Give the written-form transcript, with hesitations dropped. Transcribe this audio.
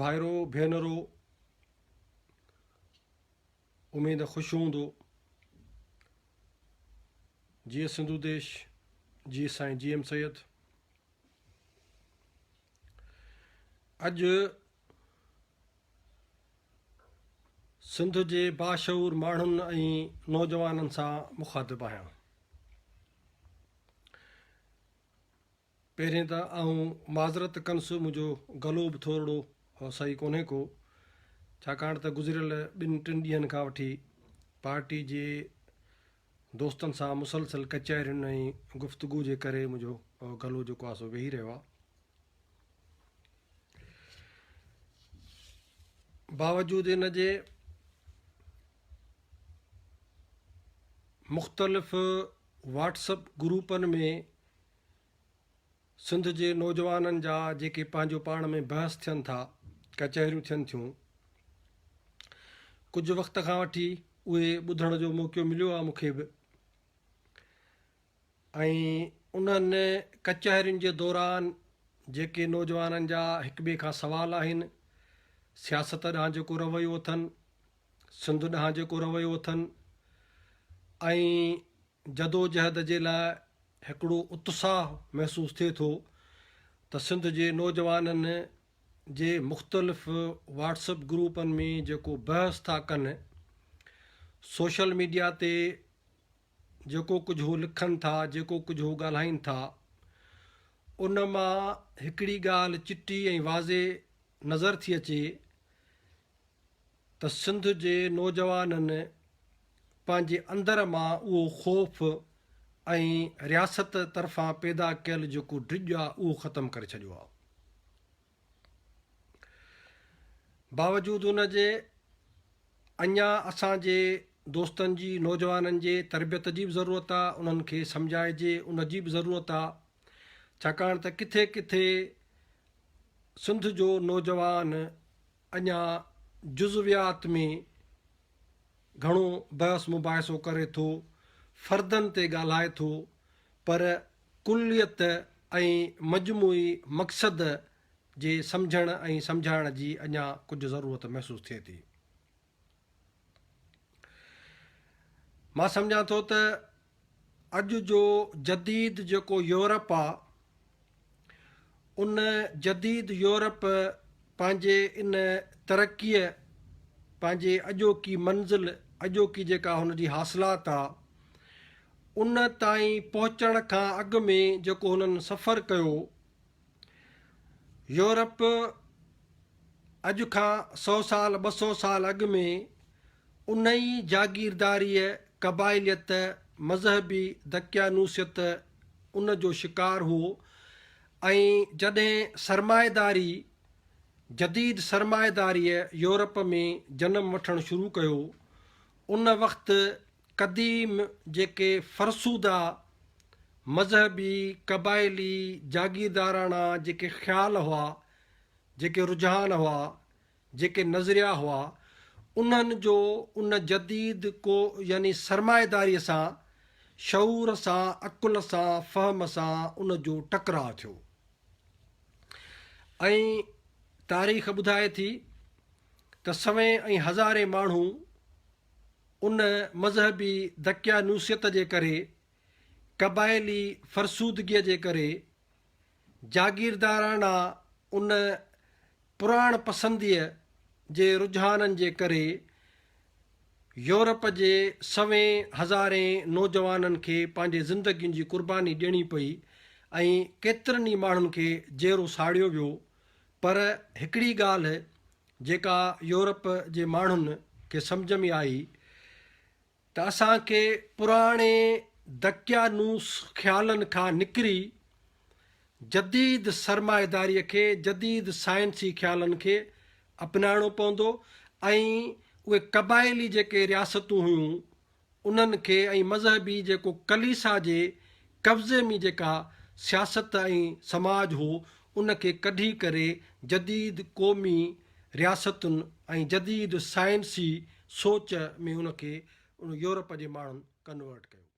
ڀائرو ڀينرو اميد خوش هوندو. جيئي سنڌو ديش جيئي سائين جي ايم سيد. اڄ سنڌ جي باشعور ماڻهن ۽ نوجوانن سان مخاطب آهيان. پهرين ته آئون معذرت ڪنس منهنجو گلو به ٿورڙو صحيح ڪونهي ڪو ڇاڪاڻ ته گذريل ٻن ٽن ڏينهن کان وٺي پارٽي جي دوستن سان مسلسل ڪچهرين ۽ گفتگو جي ڪري منهنجو گلو جيڪو آهي سو ويهي رهيو آهي. باوجود ان جي مختلف واٽس اپ گروپن ۾ سنڌ جي نوجوانن جا جيڪي پنهنجو پاڻ ۾ بحث ٿين ٿا، ڪچهريون ٿين ٿيون، ڪجهه وقت کان وٺي اهي ٻڌڻ جو موقعو مليو آهي مون کي به ۽ انهن ڪچهرين جي دوران جيڪي نوجوانن جا هڪ ٻئي کان سوال آهن، سياست ڏانهن جيڪو رويو اٿن، سنڌ ڏانهن جيڪو رويو اٿن ۽ جدوجهد جي لاء هڪڙو اتساهه محسوس ٿئي ٿو ته سنڌ جي نوجوانن جي مختلف واٽس اپ گروپن ۾ جيڪو بحث ٿا ڪن، سوشل ميڊيا تي جيڪو ڪجهه هو لکن ٿا، جيڪو ڪجهه هو ڳالهائين ٿا، ان مان هڪڙي ڳالهه چٽي ۽ واضح نظر ٿي اچي ته سنڌ جي نوجوانن پنهنجي اندر مان اهو خوف ۽ رياست طرفان پيدا ڪيل جيڪو ڊڄ آ اهو ختم ڪري ڇڏيو آ. باوجود ان جي اڃا اسان جي دوستن جي نوجوانن جي تربيت جي به ضرورت آ انهن کي سمجهائجي ان جي به ضرورت آ ڇاڪاڻ ته ڪٿي ڪٿي سنڌ جو نوجوان اڃا جزويات ۾ گهڻو بحث مباحثو ڪري ٿو، فردن تي ڳالهائي ٿو، پر ڪليت ۽ مجموعي مقصد جي سمجهڻ ۽ سمجهائڻ جي اڃا ڪجهه ضرورت محسوس ٿئي ٿي. مان سمجهان ٿو ته اڄ جو جديد جيڪو يورپ آ، ان جديد يورپ پنهنجي ان ترقيء، پنهنجي اڄوڪي منزل، اڄوڪي جيڪا هن جي حاصلات آ، ان تائين پهچڻ کان اڳ ۾ جيڪو هنن سفر ڪيو، يورپ اڄ کان سئو سال 200 سال اڳ ۾ انهي جاگيرداريء، قبائليت، مذهبي دقيانوسيت ان جو شڪار هو ۽ جڏهن سرمائيداري، جديد سرمائيداريء يورپ ۾ جنم وٺڻ شروع ڪيو، ان وقت قديم جيڪي فرسوده مذهبي، قبائلي، جاگيرداراڻا جيڪي خيال هئا، جيڪي رجحان هئا، جيڪي نظريا هئا، انهن جو ان جديد ڪو يعني سرمائيداريء سان، شعور سان، عقل سان، فهم سان ان جو ٽڪراء ٿيو. ۽ تاريخ ٻڌائي ٿي ته سوين ۽ هزارين ماڻهو ان مذهبي دقيانوسيت جي ڪري، قبائلي فرسودگيء جي ڪري، جاگيرداراڻا ان پراڻ پسنديء جي رجحانن جي ڪري يورپ جي سوين هزارين نوجوانن کي پنهنجي زندگين جي قرباني ڏيڻي پئي ۽ ڪيترن ئي ماڻهن کي جيئرو ساڙيو ويو پر هڪڙي ڳالهه جيڪا يورپ جي ماڻهن کي سمجهه ۾ آئي ته اسان کي پراڻي دقيانوس خيالن کان نڪري جديد سرمائيداريء کي، جديد سائنسي خيالن کي اپنائڻو پوندو ۽ اهي قبائلي جيڪي رياستون هيون انهن کي ۽ مذهبي جيڪو ڪليسا جي قبضي ۾ جيڪا سياست ۽ سماج هو ان کي ڪڍي ڪري جديد قومي رياستن ۽ جديد سائنسي سوچ ۾ ان کي يورپ جي ماڻهن ڪنورٽ ڪيو.